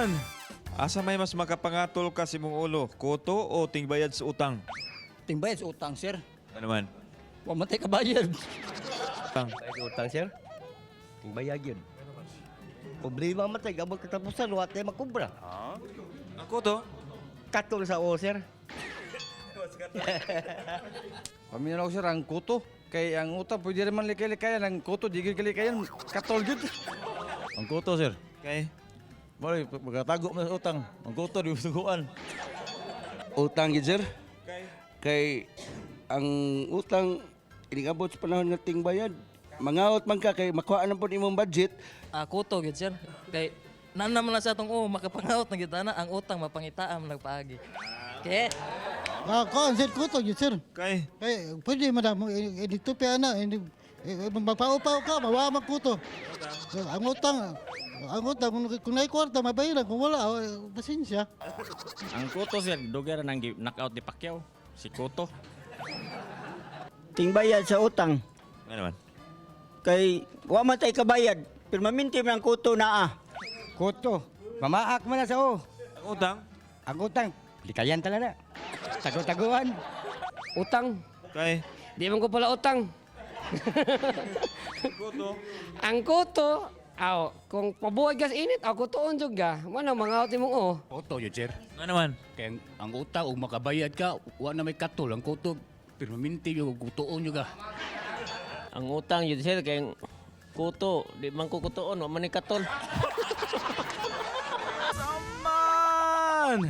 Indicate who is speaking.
Speaker 1: Man!
Speaker 2: Asa may mas makapangatol ka sa imong ulo, kuto o tingbayad sa utang?
Speaker 3: Tingbayad sa utang, sir.
Speaker 2: Ano man?
Speaker 3: Wa man tay kabayad.
Speaker 2: Utang.
Speaker 4: Bayad sa utang, sir. Ting bayad yun. Problema man tayo, abot katapusan, wa tayo makubra.
Speaker 2: Ang kuto?
Speaker 4: Katol sa o, sir.
Speaker 1: Paminaw sir, ang kuto. Kay ang utang, pwede rin man likay-likayan. Ang kuto, di gyud kalikayan. Katol gyud.
Speaker 5: Ang kuto, sir.
Speaker 2: Kay?
Speaker 5: Mali, magkatago man sa utang. Ang kuto, di mo tuguan.
Speaker 6: Utang gid, sir.
Speaker 2: Kay?
Speaker 6: Kay ang utang inigabot sa panahon nga ting bayad. Mangaot man ka kay makuha na pud imong budget.
Speaker 7: Ah, kuto gyud, sir. Kay nan naman na sa atong oh, makapangaot na gyud ana ang utang mapangitaam nagpaagi. Kay
Speaker 8: Ah, kuan sir, kuto yun, sir.
Speaker 2: Kay?
Speaker 8: Eh, pwede man na, dito pa na, ini magpaupaw ka, mawa man kuto. Ang utang, kung naay kwarta, mabayaran. Kung wala, eh, pasensya.
Speaker 9: Ang kuto, sir, dugay ra nang knockout ni Pacquiao. Si Kuto.
Speaker 10: Tingbayad sa utang.
Speaker 2: Ano man?
Speaker 10: Kay wa man tay kabayad. Permanente man ang kuto naa.
Speaker 4: Kuto. Mamaak man na sa o.
Speaker 2: Ang utang?
Speaker 4: Ang utang, likayan talaga. Tago-taguan.
Speaker 11: Utang.
Speaker 2: Kay?
Speaker 11: Di man ko pala utang.
Speaker 2: Kuto?
Speaker 11: Ang kuto, aw, kung pabuhay gas init, aw kutoon jud ka. Mao mga out imong o.
Speaker 12: Kuto yun, sir.
Speaker 2: Ano man?
Speaker 12: Kaya ang utang, ug makabayad ka, wa na may katol. Ang kuto, permanente yung kutoon yun ka.
Speaker 7: Ang utang yun, sir, kay kuto, di man ko kutoon, wa man ni katol.
Speaker 1: Man!